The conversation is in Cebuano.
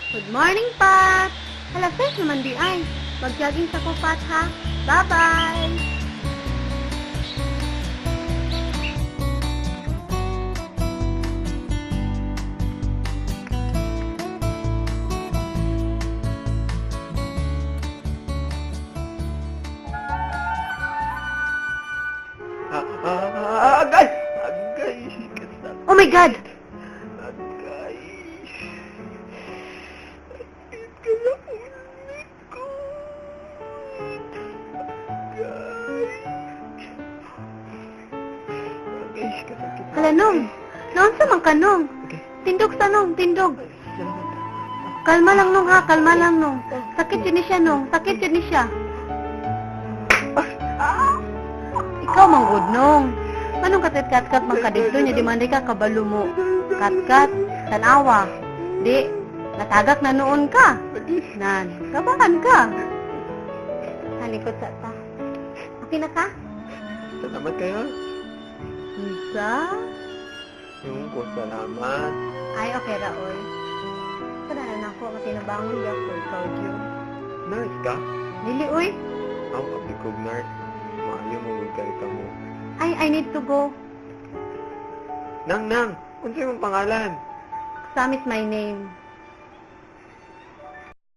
Good morning, Pat! Hala, fresh naman di ay. Mag-jogging sa ko, Pat, ha? Bye-bye! Ah, ah, agay! Agay! Kasakit. Oh my God! Agay! Sakit kaya ulit ko. Agay! Agay, kasakit. Hala, nong! Naunsa man ka, nong? Okay. Tindog sa nong, tindog. Salamat. Kalma lang, nong, ha? Kalma lang, nong. Sakit yun ni siya, nong. Sakit yun ni siya. Ikaw manggod, nong. Manong katit-kat-kat man ka dito niya, di man di ka kabalo mo. Kat-kat, tanawa. Di, natagak na noon ka. Nan, kabahan ka. Halikot sa ta. Okay na ka? Salamat kayo. Unsa? Yung ko, salamat. Ay, okay ra, oy. Kada na ako, matinabangon di ako, ikaw, Gio. Nurse ka? Dili, oy. Ako kabikog nurse. Maayo mo kay ka mo. Ay, I need to go. Nang, nang! Unsa imong pangalan? Sam is my name.